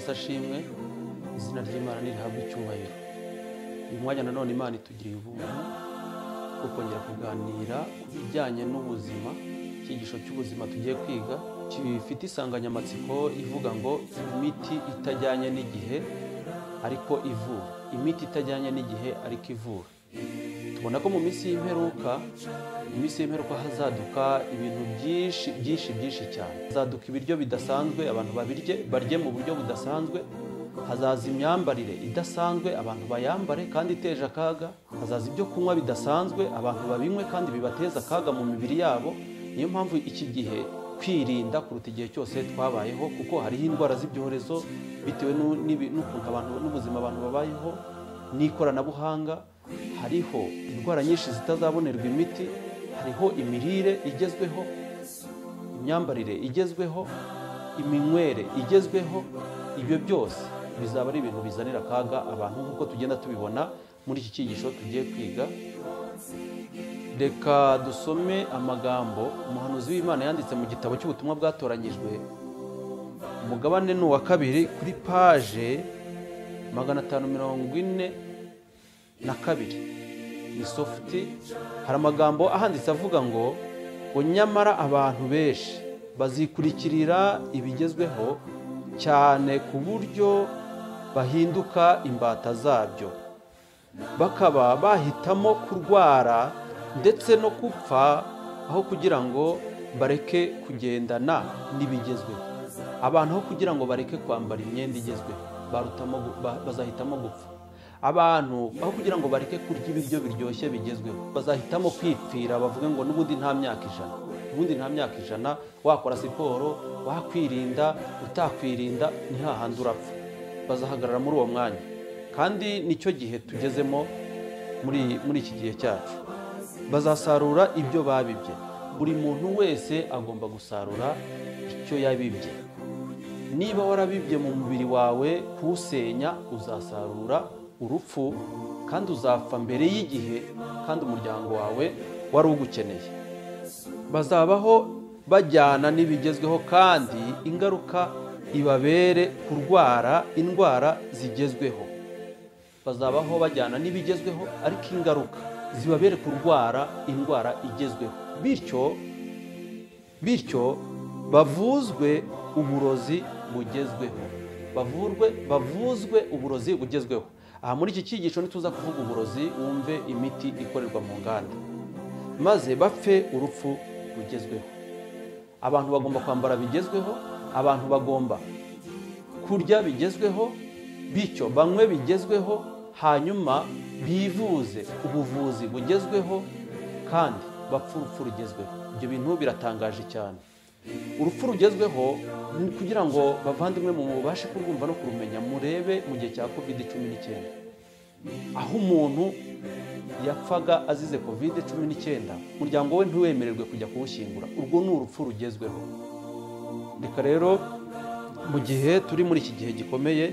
Yesu ashimwe, izina ry'Imana nirihabwe icyubahiro. Uyu mwanya nanone Imana itugiriye ubuntu bwo kongera kuganira ku bijyanye n'ubuzima. Icyigisho cy'ubuzima tugiye kwiga gifite insanganyamatsiko ivuga ngo imiti itajyanye n'igihe ariko ivura. Imiti itajyanye n'igihe ariko ivura. Tubona ko mu minsi y'imperuka, mu minsi y'imperuka hazaduka ibintu byinshi byinshi byinshi cyane. Hazaduka ibiryo bidasanzwe, abantu babirye, barye mu buryo budasanzwe. Hazaza imyambarire idasanzwe, abantu bayambare kandi iteje akaga. Hazaza ibyo kunywa bidasanzwe, abantu babinywe kandi bibateza akaga mu mibiri yabo. Niyo mpamvu iki gihe kwirinda kuruta igihe cyose twabayeho, kuko hariho indwara z'ibyorezo bitewe n'ukuntu abantu n'ubuzima abantu babayeho n'ikoranabuhanga. Hariho indwara nyinshi zitazabonerwa imiti, hariho imirire igezweho, imyambarire igezweho, iminywere igezweho. Ibyo byose bizaba ari ibintu bizanira akaga abantu, nk'uko tugenda tubibona muri iki cyigisho tugiye kwiga. Reka dusome amagambo umuhanuzi w'Imana yanditse mu gitabo cy'ubutumwa bwatoranyijwe, umugabane ni uwa 2 kuri paje 542, ni sofuti. Hari amagambo ahanditse avuga ngo nyamara abantu benshi bazikurikirira ibigezweho cyane ku buryo bahinduka imbata zabyo, bakaba bahitamo kurwara ndetse no gupfa aho kugira ngo bareke kugendana n'ibigezweho. Abantu aho kugira ngo bareke kwambara imyenda igezweho bazahitamo gupfa. Abantu aho kugira ngo bareke kurya ibiryo biryoshye bigezweho bazahitamo kwipfira, bavuge ngo n'ubundi nta myaka 100, ubundi nta myaka 100, wakora siporo, wakwirinda, utakwirinda, ni hahandi urapfa. Bazahagarara muri uwo mwanya, kandi nicyo gihe tugezemo muri iki gihe cyacu. Bazasarura ibyo babibye. Buri muntu wese agomba gusarura icyo yabibye. Niba warabibye mu mubiri wawe kuwusenya, uzasarura urupfu, kandi uzapfa mbere y'igihe, kandi umuryango wawe wari ugukeneye. Bazabaho bajyana n'ibigezweho, kandi ingaruka ibabere kurwara indwara zigezweho. Bazabaho bajyana n'ibigezweho, ariko ingaruka zibabere kurwara indwara igezweho. Bityo bavuzwe uburozi bugezweho. Bavuzwe uburozi bugezweho. Aha muri iki cyigisho nituza kuvuga uburozi, wumve imiti ikorerwa mu nganda, maze bapfe urupfu rugezweho. Abantu bagomba kwambara bigezweho, abantu bagomba kurya bigezweho, bityo banywe bigezweho, hanyuma bivuze ubuvuzi bugezweho, kandi bapfe urupfu rugezweho. Ibyo bintu biratangaje cyane. Urupfu rugezweho, kugira ngo bavandimwe mubashe kurwumva no kurumenya, murebe mu gihe cya COVID-19, aho umuntu yapfaga azize COVID-19, umuryango we ntiwemererwe kujya kuwushyingura. Urwo ni urupfu rugezweho. Reka rero mu gihe turi muri iki gihe gikomeye,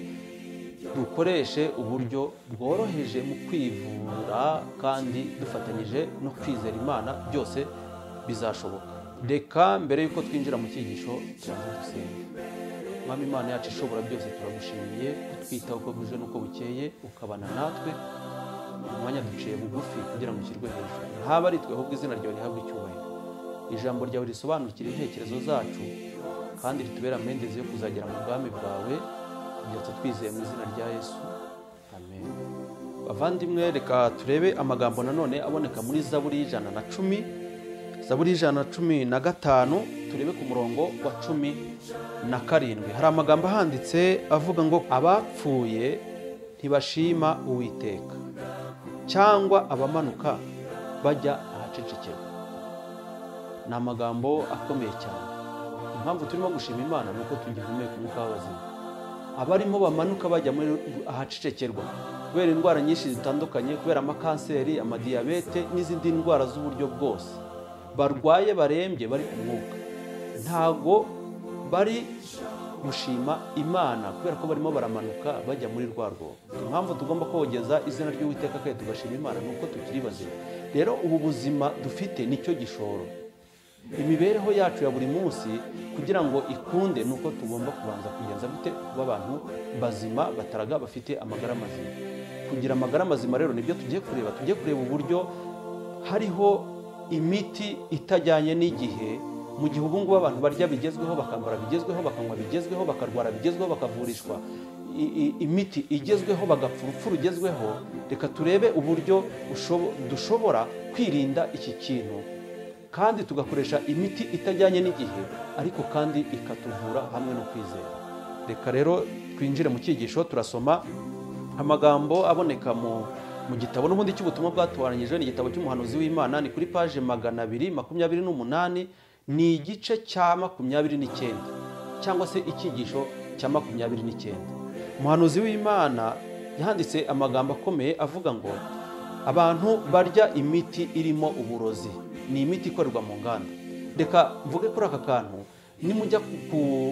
dukoreshe uburyo bworoheje mu kwivura, kandi dufatanyije no kwizera Imana, byose bizashoboka. Reka mbere yuko twinjira mu cyigisho tubanze dusenge. Mwami Imana yacu ishobora byose, turagushimiye kutwitaho uko bwije n'uko bukeye, ukabana natwe. Umwanya duciye bugufi kugira ngo ushyirwe hejuru, ntaba ari twe ahubwo izina ryawe rihabwe icyubahiro. Ijambo ryawe risobanukira intekerezo zacu, kandi ritubera amendezi yo kuzagera mu bwami bwawe. Byose twizeye mu izina rya Yesu, amen. Bavandimwe, reka turebe amagambo nanone aboneka muri Zaburi 110, Zaburi 115, turebe ku murongo wa 17. Hari amagambo ahanditse avuga ngo abapfuye ntibashima Uwiteka, cyangwa abamanuka bajya ahacecekerwa. Ni amagambo akomeye cyane. Impamvu turimo gushima Imana ni uko tugihumeka umwuka w'abazima. Abarimo bamanuka bajya muri ahacecekerwa kubera indwara nyinshi zitandukanye, kubera amakanseri, amadiyabete n'izindi ndwara z'uburyo bwose, barwaye barembye, bari ku mwuka, ntago bari gushima Imana kubera ko barimo baramanuka bajya muri rwa rwobo. Impamvu tugomba kogeza izina ry'Uwiteka kandi tugashima Imana ni uko tukiri bazima. Rero ubu buzima dufite nicyo gishoro. Imibereho yacu ya buri munsi kugira ngo ikunde nuko tugomba kubanza kugenza gute kuba abantu bazima bataraga bafite amagara mazima. Kugira amagara mazima rero nibyo tugiye kureba. Tugiye kureba uburyo hariho imiti itajyanye n'igihe, mu gihe ubu ngubu abantu barya bigezweho, bakambara bigezweho, bakanywa bigezweho, bakarwara bigezweho, bakavurishwa imiti igezweho, bagapfa urupfu rugezweho. Reka turebe uburyo dushobora kwirinda iki kintu kandi tugakoresha imiti itajyanye n'igihe ariko kandi ikatuvura hamwe no kwizera. Reka rero twinjire mu cyigisho. Turasoma amagambo aboneka mu gitabo n'ubundi cy'ubutumwa bwatoranijwe, ni igitabo cy'umuhanuzi w'Imana, ni kuri page 228, ni igice cya 29 cyangwa se icyigisho cya 29. Umuhanuzi w'Imana yanditse amagambo akomeye avuga ngo abantu barya imiti irimo uburozi, ni imiti ikorerwa mu nganda. Reka mvuge kuri aka kantu, nimujya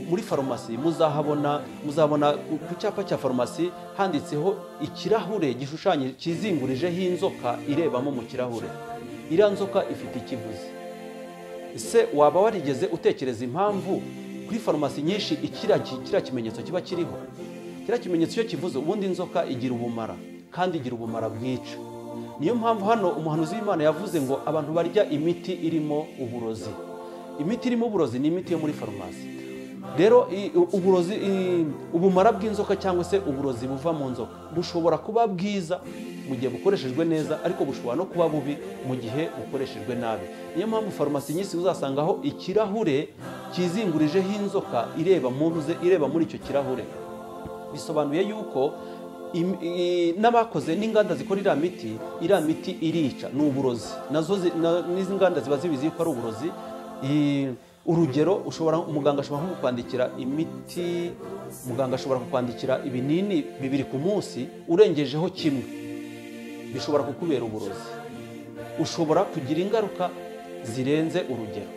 muri farumasi muzahabona, muzabona ku cyapa cya farumasi handitseho ikirahure gishushanyije kizingurijeho inzoka irebamo mu kirahure. Iriya nzoka ifite ikivuze. Ese waba warigeze utekereza impamvu kuri farumasi nyinshi kiriya kimenyetso kiba kiriho? Kiriya kimenyetso iyo kivuze, ubundi inzoka igira ubumara kandi igira ubumara bwica. Niyo mpamvu hano umuhanuzi w'Imana yavuze ngo abantu barya imiti irimo uburozi. Imiti irimo uburozi ni imiti yo muri farumasi. Rero uburozi, ubumara bw'inzoka cyangwa se uburozi buva mu nzoka bushobora kuba bwiza mu gihe bukoreshejwe neza, ariko bushobora no kuba bubi mu gihe bukoreshejwe nabi. Niyo mpamvu farumasi nyinshi uzasangaho ikirahure kizingurijeho inzoka ireba mu ntuze, ireba muri icyo kirahure. Bisobanuye yuko n'abakoze n'inganda zikora iriya miti irica, ni uburozi. Nazo n'izi nganda ziba zibizi ko ari uburozi. Urugero, ushobora muganga ashobora kukwandikira imiti, muganga ashobora kukwandikira ibinini 2 ku munsi, urengejeho kimwe bishobora kukubera uburozi. Ushobora kugira ingaruka zirenze urugero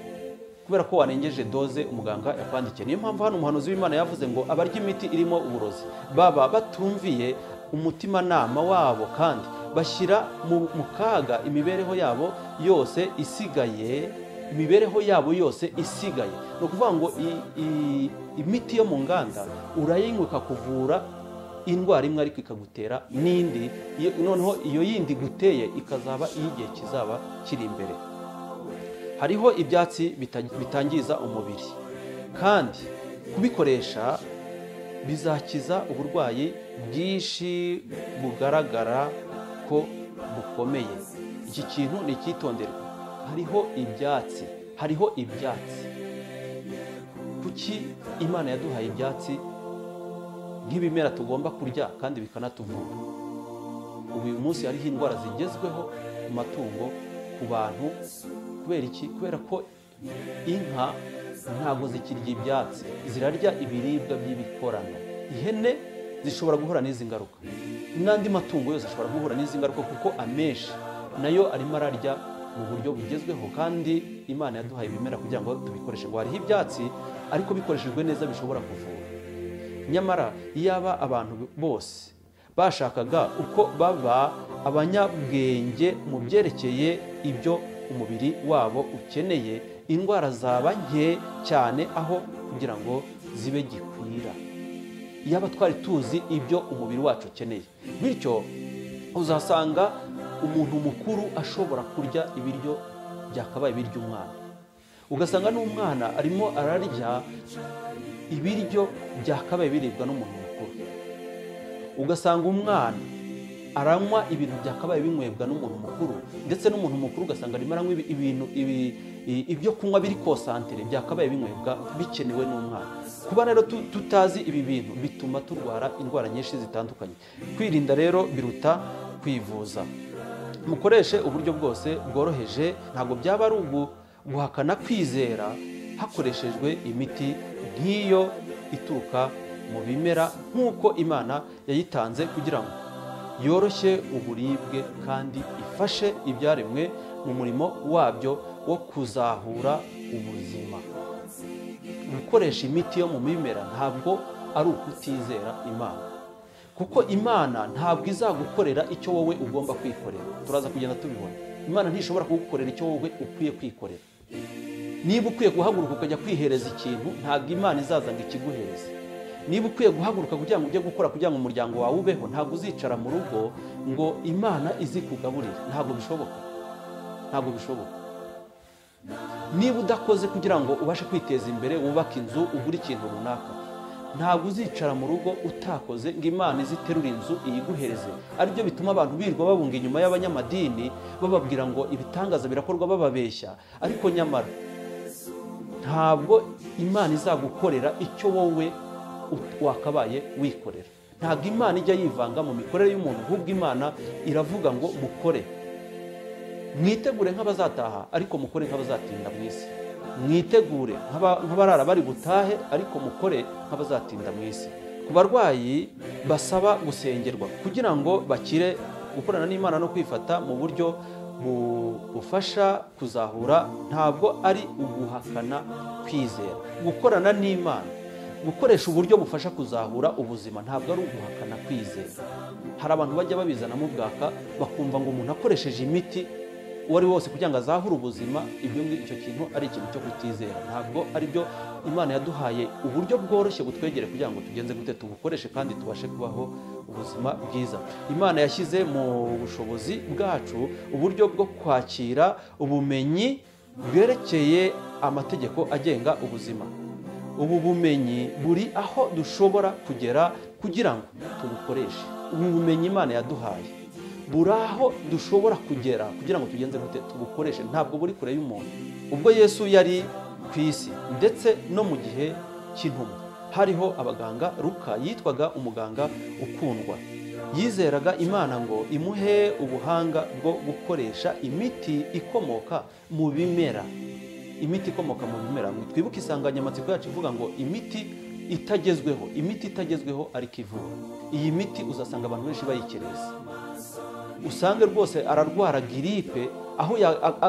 kubera ko warengeje doze umuganga yakwandikiye. Niyo mpamvu hano umuhanuzi w'Imana yavuze ngo abarya imiti irimo uburozi baba batumviye umutimanama wabo kandi bashyira mu kaga imibereho yabo yose isigaye, imibereho yabo yose isigaye. Ni ukuvuga ngo imiti yo mu nganda urayinywa ikakuvura indwara imwe ariko ikagutera n'indi, noneho iyo yindi guteye ikazaba igihe kizaba kiri imbere. Hariho ibyatsi bitangiza umubiri kandi kubikoresha bizakiza uburwayi bwinshi bugaragara ko bukomeye. Iki kintu ni icyitonderwa. Hariho ibyatsi, hariho ibyatsi. Kuki Imana yaduhaye ibyatsi nk'ibimera tugomba kurya kandi bikanatuvura? Ubu uyu munsi hariho indwara zigezweho ku matungo, ku bantu. Kubera iki? Kubera ko inka ntabwo zikirya ibyatsi, zirarya ibiribwa by'ibikorano. Ihene zishobora guhura n'izi ngaruka, n'andi matungo yose ashobora guhura n'izi ngaruka, kuko amenshi nayo arimo ararya mu buryo bugezweho, kandi Imana yaduhaye ibimera kugira ngo tubikoreshe. Ngo hariho ibyatsi ariko bikoreshejwe neza bishobora kuvura. Nyamara iyaba abantu bose bashakaga uko baba abanyabwenge mu byerekeye ibyo umubiri wabo ukeneye, indwara zaba nke cyane aho kugira ngo zibe gikwira. Iyaba twari tuzi ibyo umubiri wacu ukeneye. Bityo uzasanga umuntu mukuru ashobora kurya ibiryo byakabaye ibiryo umwana, ugasanga n'umwana arimo ararya ibiryo byakabaye biribwa n'umuntu mukuru, ugasanga umwana aranywa ibintu byakabaye binywebwa n'umuntu mukuru, ndetse n'umuntu mukuru ugasanga arimo aranywa ibintu ibyo kunywa biri kosantere byakabaye binywebwa bikenewe n'umwana. Kuba rero tutazi ibi bintu bituma turwara indwara nyinshi zitandukanye. Kwirinda rero biruta kwivuza. Mukoreshe uburyo bwose bworoheje, ntabwo byaba ari guhakana kwizera hakoreshejwe imiti nk'iyo ituruka mu bimera nk'uko Imana yayitanze kugira ngo yoroshye uburibwe kandi ifashe ibyaremwe mu murimo wabyo wo kuzahura ubuzima. Gukoresha imiti yo mu bimera ntabwo ari ukutizera Imana, kuko Imana ntabwo izagukorera icyo wowe ugomba kwikorera. Turaza kugenda tubibona. Imana ntishobora kugukorera icyo wowe ukwiye kwikorera. Niba ukwiye guhaguruka ukajya kwihereza ikintu, ntabwo Imana izaza ngo ikiguhereze. Niba ukwiye guhaguruka kugira ngo ujye gukora kugira ngo umuryango wawe ubeho, ntabwo uzicara mu rugo ngo Imana izikugaburire. Ntabwo bishoboka, ntabwo bishoboka. Niba udakoze kugira ngo ubashe kwiteza imbere, wubake inzu, ugure ikintu runaka, ntabwo uzicara mu rugo utakoze ngo Imana iziterure inzu iyiguhereze. Aribyo bituma abantu birwa babunga inyuma y'abanyamadini, bababwira ngo ibitangaza birakorwa, bababeshya. Ariko nyamara ntabwo Imana izagukorera icyo wowe wakabaye wikorera. Ntabwo Imana ijya yivanga mu mikorere y'umuntu, ahubwo Imana iravuga ngo mukore, mwitegure nk'abazataha ariko mukore nk'abazatinda mu isi. Mwitegure nk'abarara bari butahe ariko mukore nk'abazatinda mu isi. Ku barwayi basaba gusengerwa kugira ngo bakire, gukorana n'Imana no kwifata mu buryo bufasha kuzahura ntabwo ari uguhakana kwizera. Gukorana n'Imana, gukoresha uburyo bufasha kuzahura ubuzima, ntabwo ari uguhakana kwizera. Hari abantu bajya babizanamo ubwaka, bakumva ngo umuntu akoresheje imiti uwo ari wose kugira ngo azahure ubuzima, ibyo icyo kintu ari ikintu cyo kutizera. Ntabwo ari byo. Imana yaduhaye uburyo bworoshye butwegere kugira ngo tugenze gute tubukoreshe kandi tubashe kubaho ubuzima bwiza. Imana yashyize mu bushobozi bwacu uburyo bwo kwakira ubumenyi bwerekeye amategeko agenga ubuzima. Ubu bumenyi buri aho dushobora kugera kugira ngo tubukoreshe. Ubu bumenyi Imana yaduhaye buri aho dushobora kugera kugira ngo tugenze gute tubukoreshe, ntabwo buri kure y'umuntu. Ubwo Yesu yari ku isi ndetse no mu gihe cy'intumwa, hariho abaganga. Luka yitwaga umuganga ukundwa, yizeraga Imana ngo imuhe ubuhanga bwo gukoresha imiti ikomoka mu bimera. Imiti ikomoka mu bimera. Twibuke insanganyamatsiko yacu ivuga ngo imiti itagezweho, imiti itagezweho ariko ivura. Iyi miti uzasanga abantu benshi bayikereza. Usange rwose ararwara giripe, aho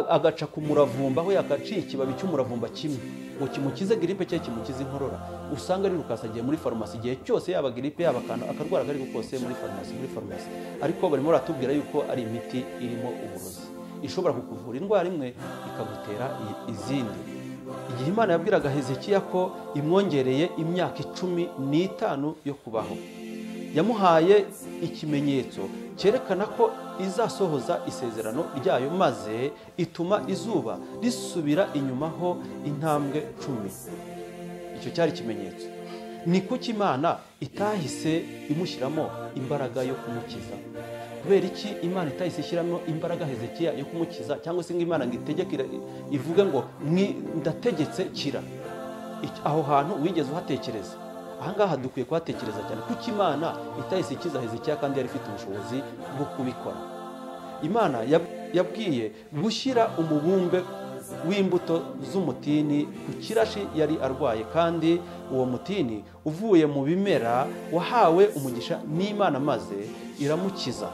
agaca ku muravumba, aho yakaciye ikibabi cy'umuravumba kimwe ngo kimukize giripe cyangwa kimukize inkorora, usanga ari rukasagiye muri farumasi igihe cyose, yaba giripe yaba akantu akarwara kari kose muri farumasi, muri farumasi. Ariko barimo baratubwira yuko ari imiti irimo uburozi, ishobora kukuvura indwara imwe ikagutera izindi. Igihe Imana yabwiraga Hezekiya ko imwongereye imyaka 15 yo kubaho, yamuhaye ikimenyetso cyerekana ko izasohoza isezerano ryayo, maze ituma izuba risubira inyuma ho intambwe 10. Icyo cyari ikimenyetso. Ni kuki Imana itahise imushyiramo imbaraga yo kumukiza? Kubera iki Imana itahise ishyiramo imbaraga Hezekiya yo kumukiza, cyangwa se ngo Imana ngo itegeke ivuge ngo ndategetse kira? Aho hantu wigeze uhatekereza? Ahangaha dukwiye kuhatekereza cyane. Kuki Imana itahise ikiza Hezekiya kandi yari ifite ubushobozi bwo kubikora? Imana yabwiye gushyira umubumbe w'imbuto z'umutini ku kirashi yari arwaye, kandi uwo mutini uvuye mu bimera wahawe umugisha n'Imana maze iramukiza.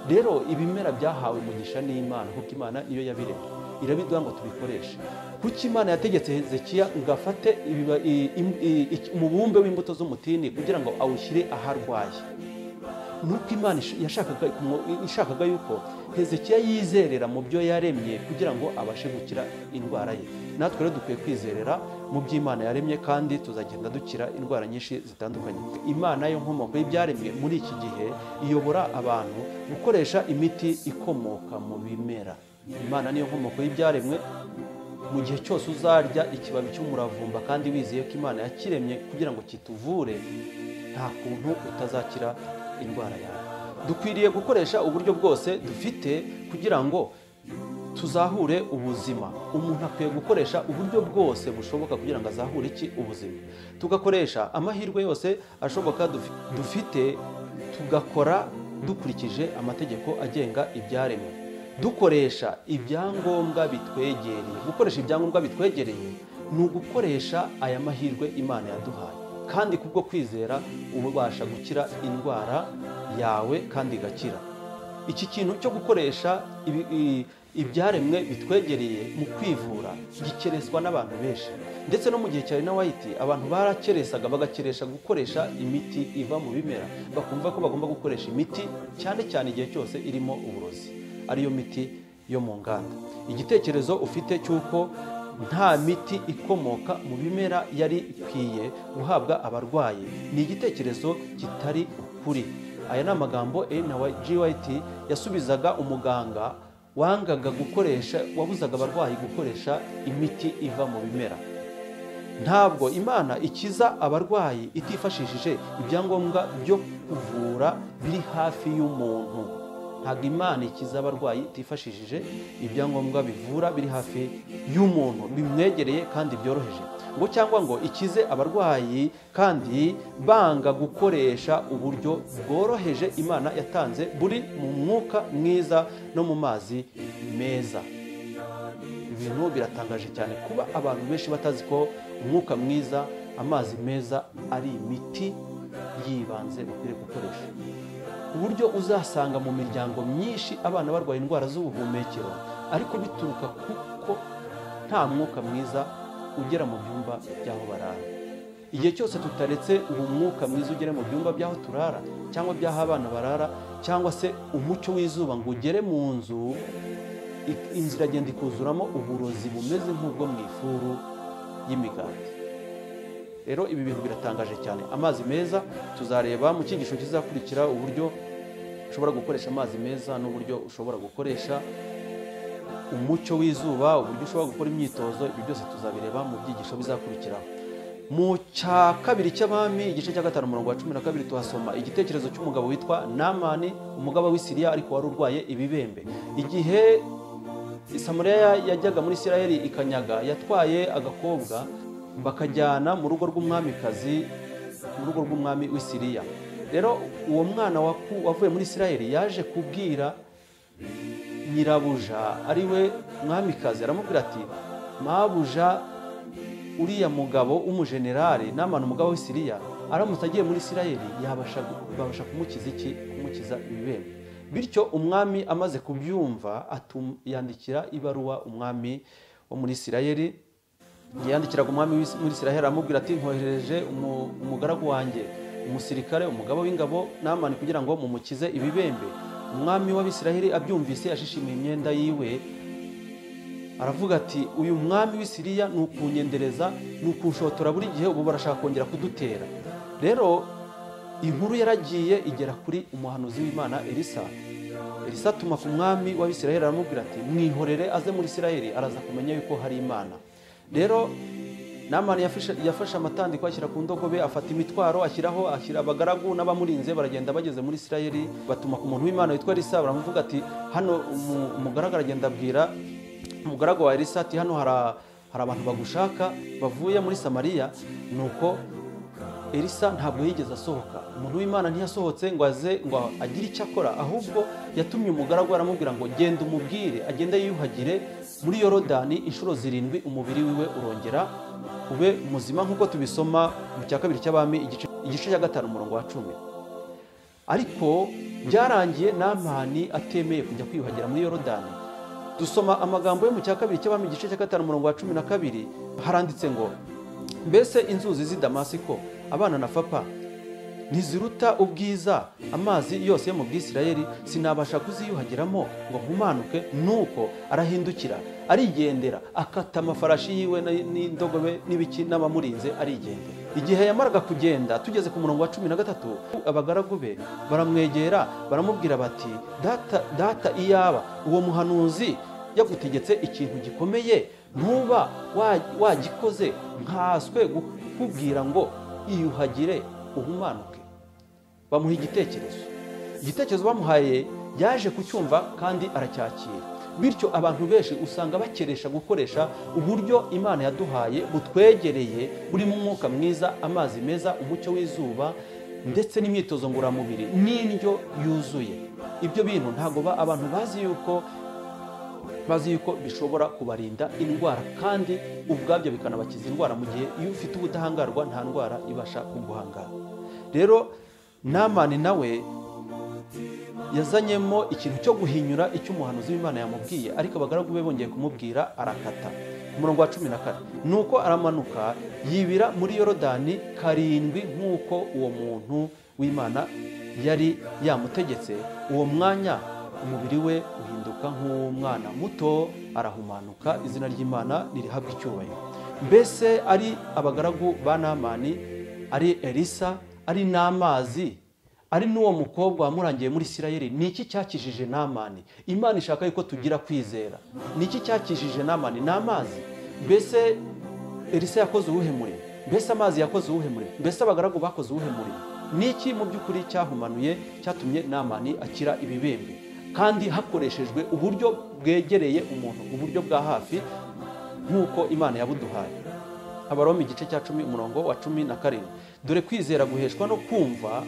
Rero ibimera byahawe umugisha n'Imana, kuko Imana niyo yabiremye, irabiduha ngo tubikoreshe. Kuki Imana yategetse Hezekiya ngo afate umubumbe w'imbuto z'umutini kugira ngo awushyire aharwaye? Nuko Imana ishakaga yuko Hezekiya yizerera mu byo yaremye kugira ngo abashe gukira indwara ye. Natwe rero dukwiye kwizerera mu byo Imana yaremye, kandi tuzagenda dukira indwara nyinshi zitandukanye. Imana yo nkomoko y'ibyaremwe muri iki gihe iyobora abantu gukoresha imiti ikomoka mu bimera. Imana niyo nkomoko y'ibyaremwe. Mu gihe cyose uzarya ikibabi cy'umuravumba kandi wizeye ko Imana yakiremye kugira ngo kituvure, nta kuntu utazakira indwara yawe. Dukwiriye gukoresha uburyo bwose dufite kugira ngo tuzahure ubuzima. Umuntu akwiye gukoresha uburyo bwose bushoboka kugira ngo azahure iki? Ubuzima. Tugakoresha amahirwe yose ashoboka dufite, tugakora dukurikije amategeko agenga ibyaremwe, dukoresha ibyangombwa bitwegereye. Gukoresha ibyangombwa bitwegereye ni ugukoresha aya mahirwe Imana yaduhaye, kandi kubwo kwizera ubasha gukira indwara yawe kandi igakira. Iki kintu cyo gukoresha ibyaremwe bitwegereye mu kwivura gikereswa n'abantu benshi, ndetse no mu gihe cya Ellen White abantu barakeresaga, bagakeresha gukoresha imiti iva mu bimera, bakumva ko bagomba gukoresha imiti cyane cyane igihe cyose irimo uburozi, ariyo miti yo mu nganda. Igitekerezo ufite cy'uko nta miti ikomoka mu bimera yari ikwiye guhabwa abarwayi ni igitekerezo kitari ukuri. Aya ni amagambo Ellen G. White yasubizaga umuganga wangaga gukoresha, wabuzaga abarwayi gukoresha imiti iva mu bimera. Ntabwo Imana ikiza abarwayi itifashishije ibyangombwa byo kuvura biri hafi y'umuntu. Ntabwo Imana ikiza abarwayi itifashishije ibyangombwa bivura biri hafi y'umuntu, bimwegereye kandi byoroheje, ngo cyangwa ngo ikize abarwayi kandi banga gukoresha uburyo bworoheje Imana yatanze buri mu mwuka mwiza no mu mazi meza. Ibintu biratangaje cyane kuba abantu benshi batazi ko umwuka mwiza, amazi meza ari imiti yibanze bakwiriye gukoresha. Uburyo uzasanga mu miryango myinshi abana barwaye indwara z'ubuhumekero, ariko bituruka kuko nta mwuka mwiza ugera mu byumba by'aho barara. Igihe cyose tutaretse uwo mwuka mwiza ugere mu byumba by'aho turara cyangwa by'aho abana barara, cyangwa se umucyo w'izuba ngo ugere mu nzu, inzu iragenda ikuzuramo uburozi bumeze nk'ubwo mu ifuru y'imigati. Rero ibi bintu biratangaje cyane. Amazi meza tuzareba mu cyigisho kizakurikira uburyo ushobora gukoresha amazi meza n'uburyo ushobora gukoresha umucyo w'izuba, uburyo ushobora gukora imyitozo. Ibi byose tuzabireba mu byigisho bizakurikiraho. Mu cya kabiri cy'Abami igice cya 5 umurongo wa 12 tuhasoma igitekerezo cy'umugabo witwa Namani, umugaba w'i Siriya ariko wari urwaye ibibembe. Igihe Samariya yajyaga muri Isirayeli ikanyaga, yatwaye agakobwa bakajyana mu rugo rw'umwamikazi, mu rugo rw'umwami w'i Siriya. Rero uwo mwana wavuye muri Isirayeli yaje kubwira nyirabuja ari we mwamikazi, aramubwira ati: mabuja, uriya mugabo w'umujenerali Namani umugabo w'i Siriya aramutse agiye muri Isirayeli yabasha kumukiza iki? Kumukiza ibibembe. Bityo umwami amaze kubyumva yandikira ibaruwa umwami wo muri Isirayeli. Yandikiraga umwami muri Isirayeli aramubwira ati: nkoherereje umugaragu wanjye umusirikare umugabo w'ingabo Namani kugira ngo mumukize ibibembe. Umwami w'Abisirayeli abyumvise ashishimiye imyenda yiwe, aravuga ati: uyu mwami w'i Siriya ni ukunyendereza, ni ukunshotora buri gihe, ubu barashaka kongera kudutera. Rero inkuru yaragiye igera kuri umuhanuzi w'Imana Elisa. Elisa atuma ku mwami w'Abisirayeli aramubwira ati: mwihorere aze muri Isirayeli, araza kumenya yuko hari Imana. Rero Namani yafashe amatandiko ashyira ku ndogobe, afata imitwaro ashyiraho, ashyira abagaragu n'abamurinze, baragenda bageze muri Isirayeli batuma ku muntu w'Imana witwa Elisa, baramuvuga ati: hano umugaragu aragenda abwira umugaragu wa Elisa ati: hano hari abantu bagushaka bavuye muri Samariya. Nuko Elisa ntabwo yigeze asohoka. Umuntu w'Imana ntiyasohotse ngo aze ngo agire icyo akora, ahubwo yatumye umugaragu aramubwira ngo: genda umubwire agende yiyuhagire muri Yorodani inshuro 7, umubiri wiwe urongera ube muzima, nk'uko tubisoma mu cya kabiri cy'Abami igice cya 5 umurongo wa 10. Ariko byarangiye Namani atemeye kujya kwiyuhagira muri Yorodani. Dusoma amagambo yo mu cya kabiri cy'Abami igice cya 5 umurongo wa 12, haranditse ngo: mbese inzuzi z'i Damasiko abana na Fapa ntiziruta ubwiza amazi yose yo mu Bwisirayeli? Sinabasha kuziyuhagiramo ngo mpumanuke. Nuko arahindukira arigendera, akata amafarashi yiwe n'indogobe n'ibiki n'abamurinze, arigendera. Igihe yamaraga kugenda, tugeze ku murongo wa 13, abagaragu be baramwegera baramubwira bati: data, data, iyaba uwo muhanuzi yagutegetse ikintu gikomeye ntuba wagikoze, nkaswe kukubwira ngo iyuhagire uhumanuke. Bamuha igitekerezo. Igitekerezo bamuhaye yaje kucyumva kandi aracyakira. Bityo abantu benshi usanga bakeresha gukoresha uburyo Imana yaduhaye butwegereye, burimo umwuka mwiza, amazi meza, umucyo w'izuba, ndetse n'imyitozo ngororamubiri n'indyo yuzuye. Ibyo bintu ntabwo abantu bazi yuko bishobora kubarinda indwara, kandi ubwabyo bikanabakiza indwara. Mu gihe iyo ufite ubudahangarwa nta ndwara ibasha kuguhangara. Rero Namani nawe yazanyemo ikintu cyo guhinyura icyo umuhanuzi w'Imana yamubwiye, ariko abagaragu be bongeye kumubwira arakata. Umurongo wa 14, nuko aramanuka yibira muri Yorodani 7 nk'uko uwo muntu w'Imana yari yamutegetse. Uwo mwanya Umubiri we uhinduka nk'umwana muto, arahumanuka. Izina ry'Imana nirihabwa icyubahiro. Mbese ari abagaragu ba Namani, ari Elisa, ari n'amazi, ari n'uwo mukobwa wamurangiye muri Isirayeli, ni iki cyakijije Namani? Imana ishaka yuko tugira kwizera. Ni iki cyakijije Namani? Ni amazi. Mbese Elisa yakoze uwuhe murimo? Mbese amazi yakoze uwuhe murimo? Mbese abagaragu bakoze uwuhe murimo? Ni iki mu by'ukuri cyahumanuye cyatumye Namani akira ibibembe, kandi hakoreshejwe uburyo bwegereye umuntu, uburyo bwa hafi nk'uko Imana yabuduhaye? Abaroma igice cya 10 umurongo wa 17. Dore kwizera guheshwa no kumva,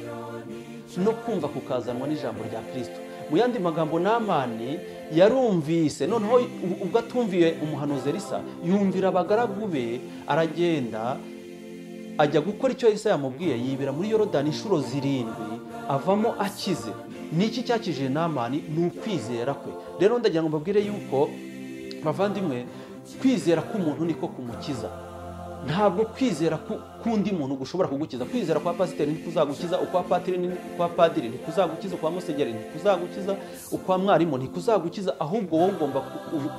no kumva kukazanwa n'ijambo rya Kristo. Mu yandi magambo, Namani yarumvise, noneho ubwo atumviye umuhanuzi Elisa, yumvira abagaragu be, aragenda ajya gukora icyo Elisa yamubwiye, yibera muri Yorodani inshuro 7, avamo akize. Niki cyakijije Namani? Ni ukwizera kwe. Rero ndagira ngo mbabwire yuko bavandimwe, kwizera k'umuntu niko kumukiza. Ntabwo kwizera kundi muntu gushobora kugukiza. Kwizera kwa pasiteri ntikuzagukiza, ukwa patiri kwa padiri ntikuzagukiza, ukwa musenyeri ntikuzagukiza, ukwa mwarimu ntikuzagukiza, ahubwo wowe ugomba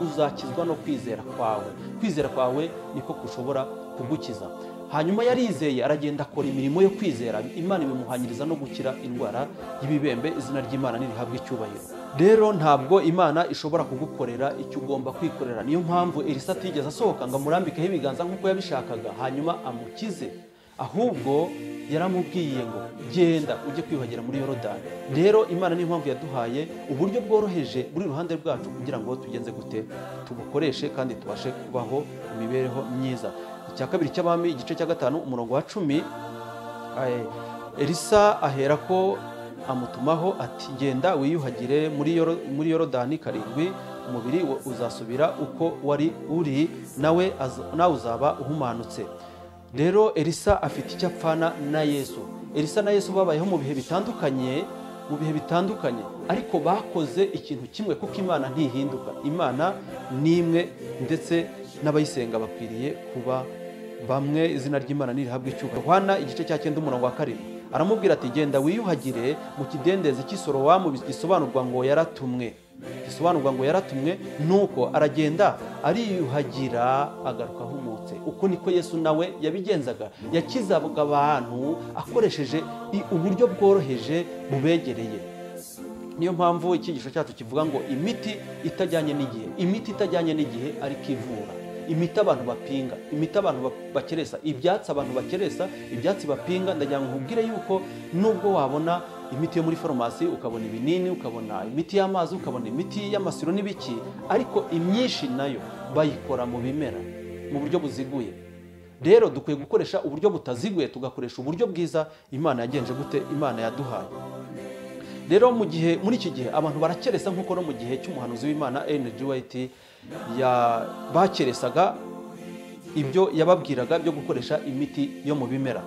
uzakizwa no kwizera kwawe. Kwizera kwawe niko kushobora kugukiza. Hanyuma yarizeye, aragenda akora imirimo yo kwizera, Imana ibimuhanyiriza no gukira indwara y'ibibembe. Izina ry'Imana nirihabwe icyubahiro. Rero ntabwo Imana ishobora kugukorera icyo ugomba kwikorera. Niyo mpamvu Elisa atigeze asohoka ngo amurambikeho ibiganza nk'uko yabishakaga hanyuma amukize, ahubwo yaramubwiye ngo genda ujye kwiyuhagira muri Yorodani. Rero Imana niyo mpamvu yaduhaye uburyo bworoheje buri ruhande rwacu kugira ngo tugenze gute, tubukoreshe kandi tubashe kubaho imibereho myiza. Icya kabiri cy'Abami igice cya 5 umurongo wa 10, Elisa ahera ko amutumaho ati genda wiyuhagire muri Yorodani 7, umubiri uzasubira uko wari uri, nawe uzaba uhumanutse. Rero Elisa afite icyo apfana na Yesu. Elisa na Yesu babayeho mu bihe bitandukanye, ariko bakoze ikintu kimwe, kuko Imana ntihinduka. Imana ni imwe, ndetse n'abayisenga bakwiriye kuba bamwe. Izina ry'Imana nirihabwe icyubahiro. Yohana igice cya 9 umurongo wa 7 aramubwira ati genda wiyuhagire mu kidendezi cy'Isorowamu, gisobanurwa ngo yaratumwe. Nuko aragenda ariyuhagira agaruka ahumutse. Uko niko Yesu nawe yabigenzaga, yakizaga abantu akoresheje uburyo bworoheje bubegereye. Niyo mpamvu icyigisho cyacu kivuga ngo imiti itajyanye n'igihe, imiti itajyanye n'igihe ariko ivura. Imiti abantu bapinga, imiti abantu bakeresa, ibyatsi abantu bakeresa, ibyatsi bapinga. Ndagira ngo nkubwire yuko nubwo wabona imiti yo muri farumasi, ukabona ibinini, ukabona imiti y'amazi, ukabona imiti y'amasiro n'ibiki, ariko imyinshi nayo bayikora mu bimera mu buryo buziguye. Rero dukwiye gukoresha uburyo butaziguye, tugakoresha uburyo bwiza Imana yagenje gute, Imana yaduhaye. Rero mu gihe muri iki gihe abantu barakeresa, nkuko no mu gihe cy'umuhanuzi w'Imana Ellen G. White ya bakeresaga ibyo yababwiraga byo gukoresha imiti yo mu bimera.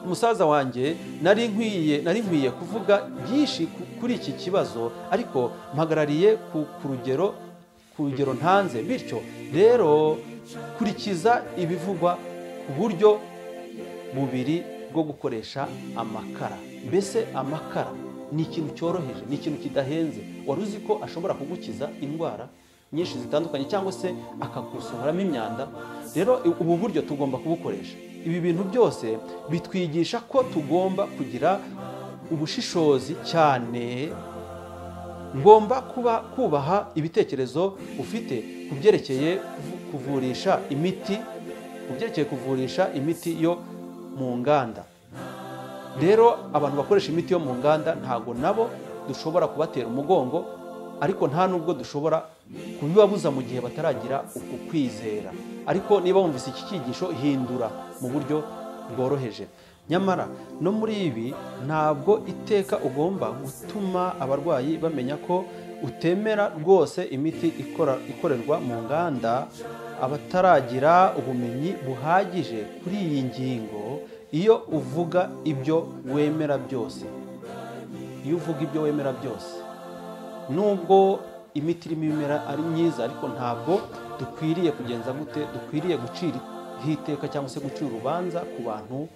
Umusaza wanjye nari nkwiye kuvuga byinshi kuri iki kibazo, ariko mpagarariye ku rugero ntanze. Bityo rero kurikiza ibivugwa ku buryo bubiri bwo gukoresha amakara. Mbese amakara ni ikintu cyoroheje, ni ikintu kidahenze. Wari uzi ko ashobora kugukiza indwara nyinshi zitandukanye, cyangwa se akagusohoramo imyanda? Rero ubu buryo tugomba kubukoresha. Ibi bintu byose bitwigisha ko tugomba kugira ubushishozi cyane. Ngomba kubaha ibitekerezo ufite kubyerekeye kuvurisha imiti, kuvurisha imiti yo mu nganda. Rero abantu bakoresha imiti yo mu nganda ntago nabo dushobora kubatera umugongo, ariko nta nubwo dushobora kubibabuza mu gihe bataragira uku kwizera. Ariko niba wumvise iki cyigisho, hindura mu buryo bworoheje. Nyamara no muri ibi ntabwo iteka ugomba gutuma abarwayi bamenya ko utemera rwose imiti ikorerwa mu nganda. Abataragira ubumenyi buhagije kuri iyi ngingo, iyo uvuga ibyo wemera byose, nubwo imiti irimo ibimera ari myiza, ariko ntabwo dukwiriye kugenza gute, dukwiriye gucira iteka cyangwa se gucira urubanza ku bantu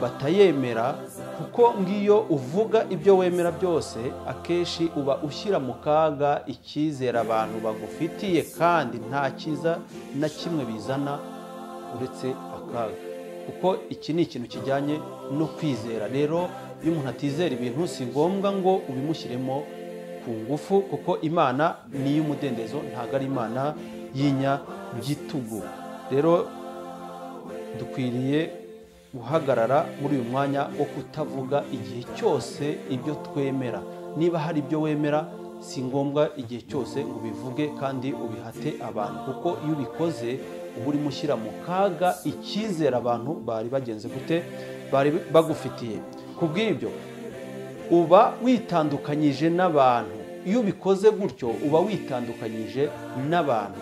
batayemera, kuko ngiyo uvuga ibyo wemera byose akenshi uba ushyira mu kaga icyizere abantu bagufitiye, kandi nta cyiza na kimwe bizana uretse akaga, kuko iki ni ikintu kijyanye no kwizera. Rero iyo umuntu atizera ibintu si ngombwa ngo ubimushyiremo ku ngufu, kuko Imana ni iy'umudendezo, ntabwo ari Imana y'inyagitugu. Rero dukwiriye guhagarara muri uyu mwanya wo kutavuga igihe cyose ibyo twemera. Niba hari ibyo wemera si ngombwa igihe cyose ngo ubivuge kandi ubihate abantu, kuko iyo ubikoze uba urimo ushyira mu kaga icyizere abantu bari bagenze gute, bari bagufitiye. Ku bw'ibyo uba witandukanyije n'abantu. Iyo ubikoze gutyo uba witandukanyije n'abantu.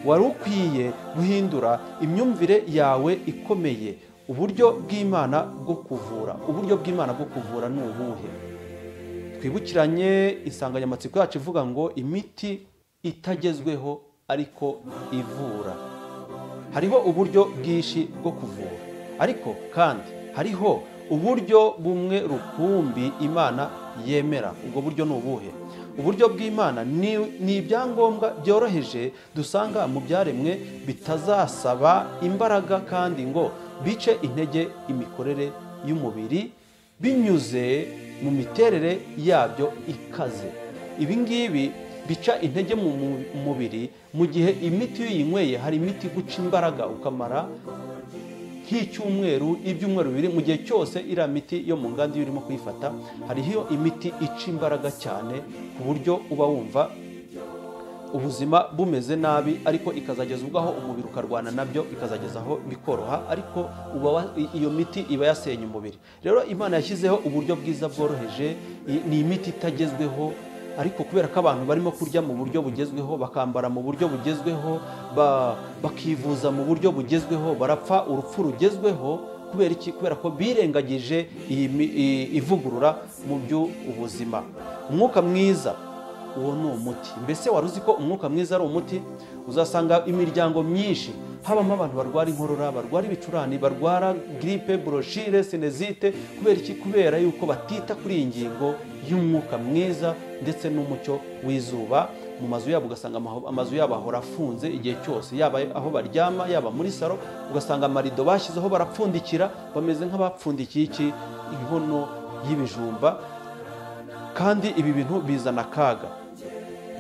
Wari ukwiye guhindura imyumvire yawe ikomeye. Uburyo bw'Imana bwo kuvura, uburyo bw'Imana bwo kuvura ni ubuhe? Twibukiranye insanganyamatsiko yacu ivuga ngo imiti itagezweho ariko ivura. Hariho uburyo bwinshi bwo kuvura, ariko kandi hariho uburyo bumwe rukumbi Imana yemera. Ubwo buryo ni ubuhe? Uburyo bw'Imana ni ibyangombwa byoroheje dusanga mu byaremwe bitazasaba imbaraga kandi ngo bice intege imikorere y'umubiri binyuze mu miterere yabyo ikaze. Ibi ngibi bica intege mu mubiri mu gihe imiti iyo uyinyweye, hari imiti guca imbaraga ukamara nk'icyumweru, ibyumweru bibiri, mu gihe cyose iriya miti yo mu nganda iyo urimo kuyifata, hariho imiti ica imbaraga cyane ku buryo uba wumva ubuzima bumeze nabi, ariko ikazageza ubwo aho umubiri ukarwana nabyo, ikazageza aho bikoroha, ariko iyo miti iba yasenye umubiri. Rero Imana yashyizeho uburyo bwiza bworoheje, ni imiti itagezweho, ariko kubera ko abantu barimo kurya mu buryo bugezweho, bakambara mu buryo bugezweho, bakivuza mu buryo bugezweho, barapfa urupfu rugezweho. Kubera iki? Kubera ko birengagije ivugurura mu by'ubuzima. Umwuka mwiza uwo ni umuti. Mbese wari uzi ko umwuka mwiza ari umuti? Uzasanga imiryango myinshi habamo abantu barwara inkorora, barwara ibicurane, barwara gripe, bronchite, sinezite. Kubera iki? Kubera yuko batita kuri iyi ngingo y'umwuka mwiza ndetse n'umucyo w'izuba. Mu mazu yabo ugasanga amazu yabo ahora afunze igihe cyose, yaba aho baryama, yaba muri salo, ugasanga amarido bashyizeho barapfundikira, bameze nk'abapfundikiye iki inkono y'ibijumba. Kandi ibi bintu bizana akaga.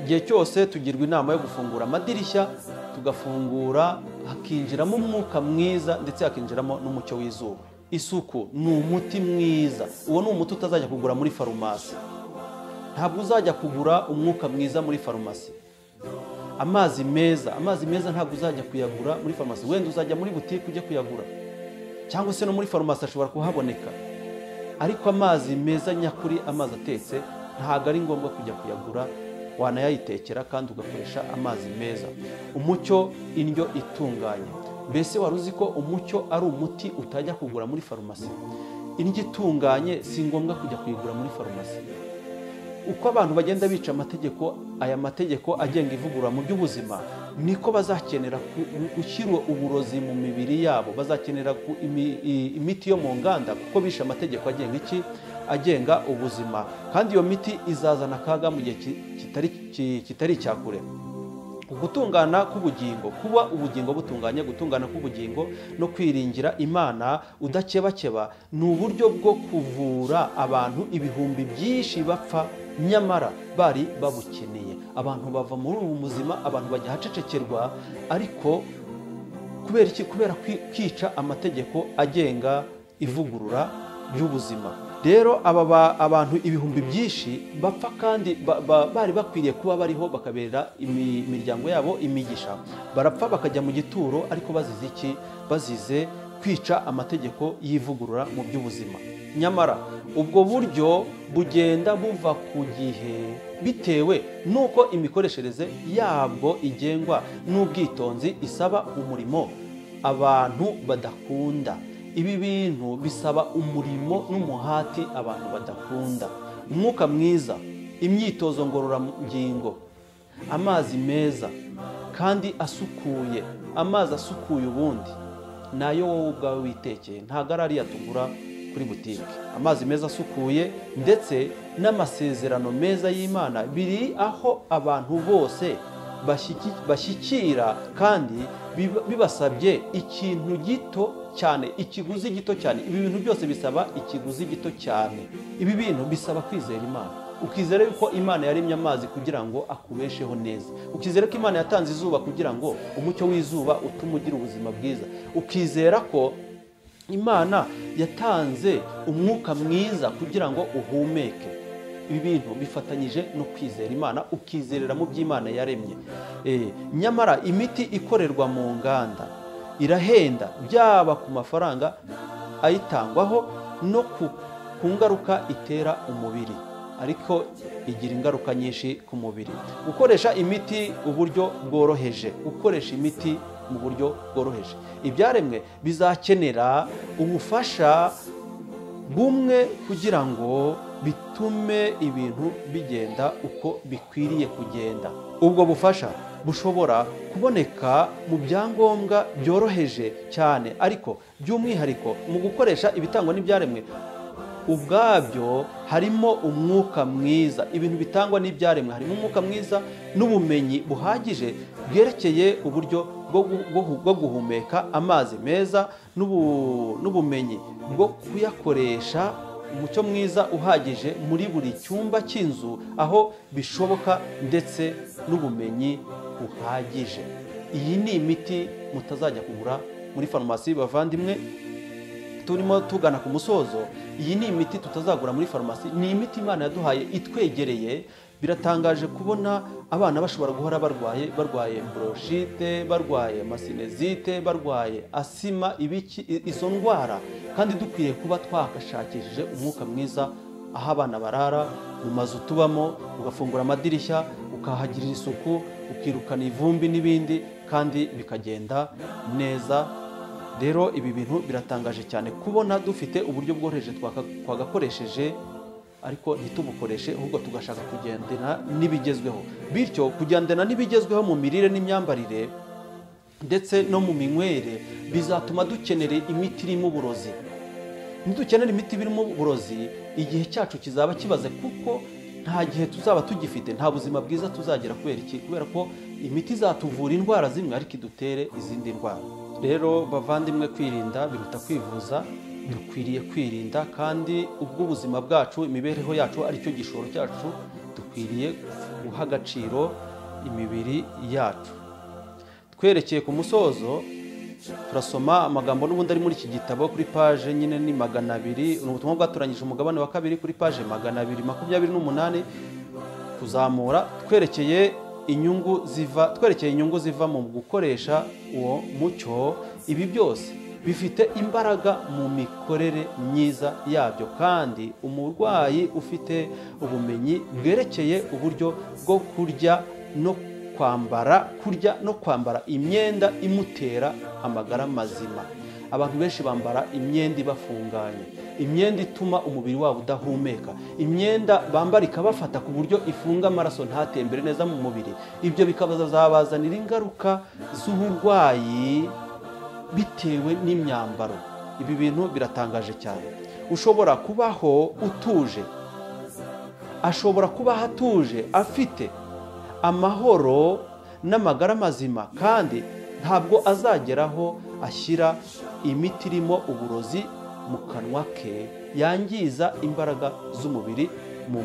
Igihe cyose tugirwa inama yo gufungura amadirishya, tugafungura hakinjiramo umwuka mwiza ndetse hakinjiramo n'umucyo w'izuba. Isuku ni umuti mwiza. Uwo ni umuti utazajya kugura muri farumasi. Ntabwo uzajya kugura umwuka mwiza muri farumasi. Amazi meza, amazi meza ntabwo uzajya kuyagura muri farumasi. Wenda uzajya muri butike ujye kuyagura, cyangwa se no muri farumasi ashobora kuhaboneka. Ariko amazi meza nyakuri, amazi atetse, ntabwo ari ngombwa kujya kuyagura, wanayayitekera kandi ugakoresha amazi meza. Umucyo, indyo itunganye. Mbese wari uzi ko umucyo ari umuti utajya kugura muri farumasi? Indyo itunganye si ngombwa kujya kuyigura muri farumasi. Uko abantu bagenda bica amategeko, aya mategeko agenga ivugurura mu by'ubuzima, niko bazakenera gushyira uburozi mu mibiri yabo, bazakenera imiti yo mu nganda, kuko bishe amategeko agenga iki? Agenga ubuzima. Kandi iyo miti izazana akaga mu gihe kitari icyakure. Gutungana k'ubugingo, kuba ubugingo butunganye, gutungana k'ubugingo no kwiringira Imana udakebakeba ni uburyo bwo kuvura abantu ibihumbi byinshi bapfa nyamara bari babukeneye. Abantu bava muri ubu buzima, abantu bajya hacecekerwa, ariko kubera iki? Kubera kwica amategeko agenga ivugurura ry'ubuzima. Rero aba abantu ibihumbi byinshi bapfa kandi bari bakwiriye kuba bariho bakabera imiryango yabo imigisha, barapfa bakajya mu gituro, ariko bazize iki? Bazize kwica amategeko y'ivugurura mu by'ubuzima. Nyamara ubwo buryo bugenda buva ku gihe bitewe nuko imikoreshereze yabwo igengwa n'ubwitonzi isaba umurimo abantu badakunda. Ibi bintu bisaba umurimo n'umuhati abantu badakunda. Umwuka mwiza, imyitozo ngororangingo, amazi meza kandi asukuye, amazi asukuye ubundi Nayo wowe ubwawe witekeye, ntabwo ari ariya tugura kuri butike. Amazi meza asukuye ndetse n'amasezerano meza y'Imana biri aho abantu bose bashyikira, kandi bibasabye ikintu gito cyane, ikiguzi gito cyane. Ibi bintu byose bisaba ikiguzi gito cyane. Ibi bintu bisaba kwizera Imana, ukizera yuko Imana yaremye amazi kugira ngo akubesheho neza, ukizera ko Imana yatanze izuba kugira ngo umucyo w'izuba utume ugira ubuzima bwiza, ukizera ko Imana yatanze umwuka mwiza kugira ngo uhumeke. Ibi bintu bifatanyije no kwizera Imana, ukizerera mu by'Imana yaremye. Nyamara imiti ikorerwa mu nganda irahenda, byaba ku mafaranga ayitangwaho no ku ngaruka itera umubiri, ariko igira ingaruka nyinshi ku mubiri. Gukoresha imiti uburyo bworoheje, gukoresha imiti mu buryo bworoheje. Ibyaremwe bizakenera ubufasha bumwe kugira ngo bitume ibintu bigenda uko bikwiriye kugenda. Ubwo bufasha bushobora kuboneka mu byangombwa byoroheje cyane, ariko by'umwihariko mu gukoresha ibitangwa n'ibyaremwe ubwabyo harimo umwuka mwiza. Ibintu bitangwa n'ibyaremwe harimo umwuka mwiza n'ubumenyi buhagije bwerekeye uburyo bwo guhumeka amazi meza, n'ubumenyi bwo kuyakoresha, umucyo mwiza uhagije muri buri cyumba cy'inzu aho bishoboka, ndetse n'ubumenyi buhagije. Iyi ni imiti mutazajya kugura muri farumasi, bavandimwe. Turimo tugana ku musozo. Iyi ni imiti tutazagura muri farumasi, ni imiti Imana yaduhaye itwegereye. Biratangaje kubona abana bashobora guhora barwaye bronchite, barwaye masinezite, barwaye asima, ibiki, izo ndwara, kandi dukwiye kuba twakashakishije umwuka mwiza aho abana barara, mu mazu tubamo, ugafungura amadirishya, ukahagirira isuku, ukirukana ivumbi n'ibindi, kandi bikagenda neza. Rero ibi bintu biratangaje cyane kubona dufite uburyo bworoheje twagakoresheje, ariko ntitubukoreshe, ahubwo tugashaka kugendana n'ibigezweho. Bityo kugendana n'ibigezweho mu mirire n'imyambarire ndetse no mu minywere bizatuma dukenera imiti irimo uburozi. Nidukenera imiti irimo uburozi, igihe cyacu kizaba kibaze, kuko nta gihe tuzaba tugifite, nta buzima bwiza tuzagira. Kubera iki? Kubera ko imiti izatuvura indwara zimwe ariko idutere izindi ndwara. Rero bavandimwe, kwirinda biruta kwivuza. Dukwiriye kwirinda, kandi ubwo ubuzima bwacu, imibereho yacu aricyo gishoro cyacu, dukwiriye guha agaciro imibiri yacu. Twerekeye ku musozo, turasoma amagambo n'ubundi ari muri iki gitabo kuri paje nyine ni 200. Ni ubutumwa bwatoranyije umugabane wa 2 kuri paje 228 kuzamura. Twerekeye inyungu ziva mu gukoresha uwo mucyo. Ibi byose bifite imbaraga mu mikorere myiza yabyo, kandi umurwayi ufite ubumenyi bwerekeye uburyo bwo kurya no kwambara, imyenda imutera amagara mazima. Abantu benshi bambara imyenda ibafunganye, imyenda ituma umubiri wabo udahumeka, imyenda bambara ikabafata ku buryo ifunga amaraso ntatembere neza mu mubiri. Ibyo bikabazabazanira ingaruka z'uburwayi bitewe n'imyambaro. Ibi bintu biratangaje cyane. Ushobora kubaho utuje, ashobora kubaho atuje, afite amahoro n'amagara mazima, kandi ntabwo azageraho ashyira imiti irimo uburozi mu kanwa ke yangiza imbaraga z'umubiri mu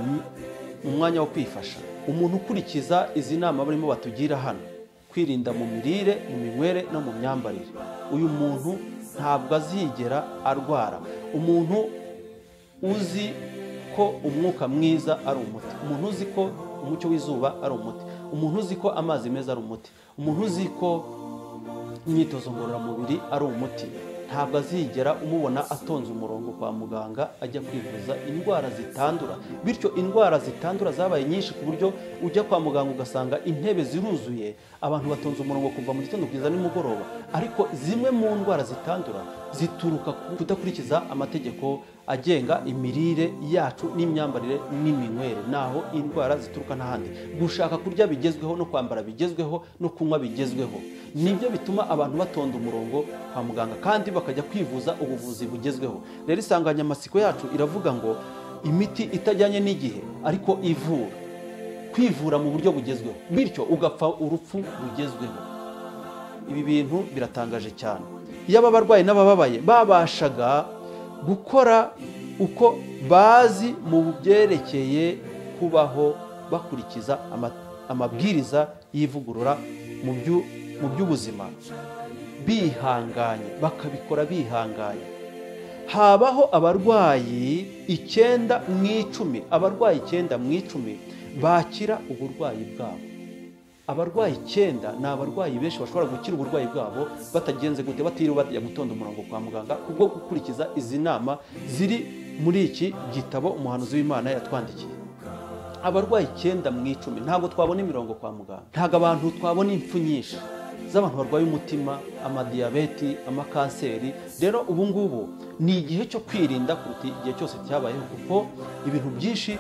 mwanya wo kwifasha. Umuntu ukurikiza izi nama barimo batugira hano, kwirinda mu mirire, mu minywere no mu myambarire, uyu muntu ntabwo azigera arwara. Umuntu uzi ko umwuka mwiza ari umuti, umuntu uzi ko umucyo w'izuba ari umuti, umuntu uzi ko amazi meza ari umuti, umuntu uzi ko imyitozo ngororamubiri ari umuti, ntabwo azigera umubona atonze umurongo kwa muganga ajya kwivuza indwara zitandura. Bityo indwara zitandura zabaye nyinshi ku buryo ujya kwa muganga ugasanga intebe ziruzuye, abantu batonze umurongo kuva mu gitondo kugeza nimugoroba. Ariko zimwe mu ndwara zitandura zituruka ku kudakurikiza amategeko agenga imirire yacu n'imyambarire n'iminywere. Naho indwara zituruka n'ahandi, gushaka kurya bigezweho no kwambara bigezweho no kunywa bigezweho. Nibyo bituma abantu batonda umurongo kwa muganga kandi bakajya kwivuza ubuvuzi bugezweho. Rero insanganyamatsiko yacu iravuga ngo imiti itajyanye n'igihe ariko ivura, kwivura mu buryo bugezweho, bityo ugapfa urupfu rugezweho. Ibi bintu biratangaje cyane. Iyo aba barwayi n'abababaye babashaga gukora uko bazi mu byerekeye kubaho bakurikiza amabwiriza y'ivugurura mu by'ubuzima, bihanganye, bakabikora bihanganye, habaho abarwayi 9 mu 10, abarwayi 9 mu 10 bakira uburwayi bwabo. Abarwayi 9 ni abarwayi benshi bashobora gukira uburwayi bwabo batagenze gute, batiriwe bajya gutonda umurongo kwa muganga, kubwo gukurikiza izi nama ziri muri iki gitabo umuhanuzi w'Imana yatwandikiye. Abarwayi 9 mu 10, ntabwo twabona imirongo kwa muganga, ntabwo abantu twabona impfu nyinshi z'abantu barwaye umutima, amadiyabeti, amakanseri. Rero ubu ngubu ni igihe cyo kwirinda kuruta igihe cyose cyabayeho, kuko ibintu byinshi,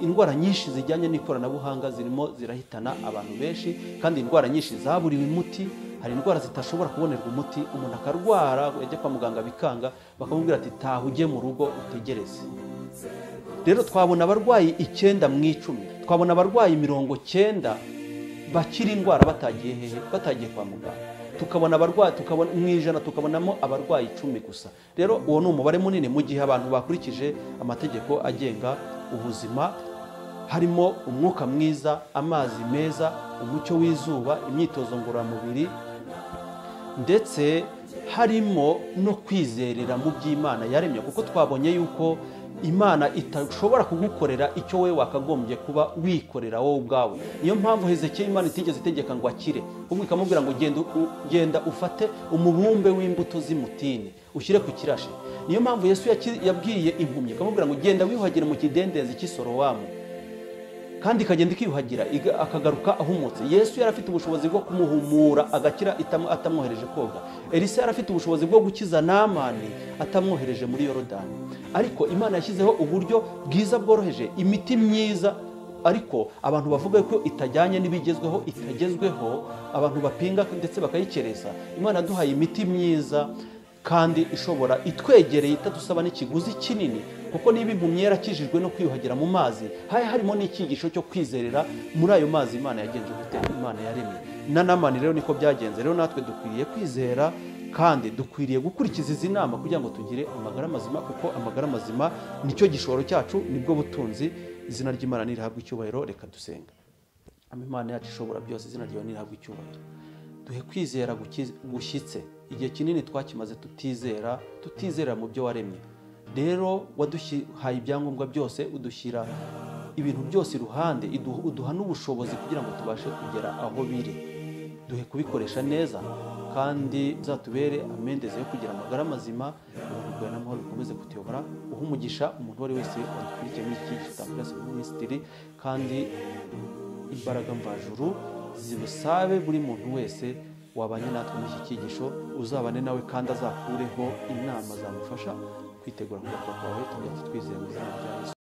indwara nyinshi zijyanye n'ikoranabuhanga zirimo zirahitana abantu benshi, kandi indwara nyinshi zaburiwe umuti. Hari indwara zitashobora kubonerwa umuti, umuntu akarwara yajya kwa muganga bikanga, bakamubwira ati taha ujye mu rugo utegereze. Rero twabona abarwayi 9 mu 10, twabona abarwayi 90 bakira indwara batagiye hehe, batagiye kwa muganga. Tukabona abarwayi, tukabona mu 100 tukabonamo abarwayi 10 gusa. Rero uwo ni umubare munini mu gihe abantu bakurikije amategeko agenga ubuzima, harimo umwuka mwiza, amazi meza, umucyo w'izuba, imyitozo ngororamubiri, ndetse harimo no kwizerera mu by'Imana yaremye, kuko twabonye yuko Imana itashobora kugukorera icyo wowe wakagombye kuba wikorera wowe ubwawe. Niyo mpamvu Hezekiya Imana itigeze itegeka ngo akire, ahubwo ikamubwira ngo genda ufate umubumbe w'imbuto z'imutini ushyire ku kirashi. Niyo mpamvu Yesu yabwiye impumyi akamubwira ngo genda wiyuhagire mu kidendezi cy'Isorowamu, kandi ikagenda ikiyuhagira akagaruka ahumutse. Yesu yari afite ubushobozi bwo kumuhumura agakira atamwohereje koga. Elisa yari afite ubushobozi bwo gukiza Namani atamwohereje muri Yorodani. Ariko Imana yashyizeho uburyo bwiza bworoheje, imiti myiza, ariko abantu bavuga ko itajyanye n'ibigezweho, itagezweho, abantu bapinga ndetse bakayikereza. Imana yaduhaye imiti myiza kandi ishobora, itwegereye, itadusaba n'ikiguzi kinini, kuko niba impumyi yarakijijwe no kwiyuhagira mu mazi, hari harimo n'icyigisho cyo kwizerera muri ayo mazi Imana yagenje gute, Imana yaremye. Na Namani rero niko byagenze. Rero natwe dukwiriye kwizera kandi dukwiriye gukurikiza izi nama kugira ngo tugire amagara mazima, kuko amagara mazima nicyo gishoro cyacu, nibwo butunzi. Izina ry'Imana nirihabwe icyubahiro. Reka dusenga. Imana yacu ishobora byose, izina ryawe nirihabwe icyubahiro. Duhe kwizera gushyitse. Igihe kinini twakimaze tutizera mu byo waremye. Rero waduhaye ibyangombwa byose, udushyira ibintu byose iruhande, uduha n'ubushobozi kugira ngo tubashe kugera aho biri. Duhe kubikoresha neza kandi uzatubere amendeze yo kugira amagara mazima. Ubuntu bwawe n'amahoro bikomeze kutuyobora. Uhe umugisha umuntu uwo ari wese wadukurikiye muri iki cyigisho Ministry, kandi imbaraga mvajuru zibusabe buri muntu wese wabanye natwe muri iki cyigisho, uzabane nawe kandi azakureho inama zamufasha kwitegura kugaruka kwawe. Tujya twizeye mu izina rya Yesu.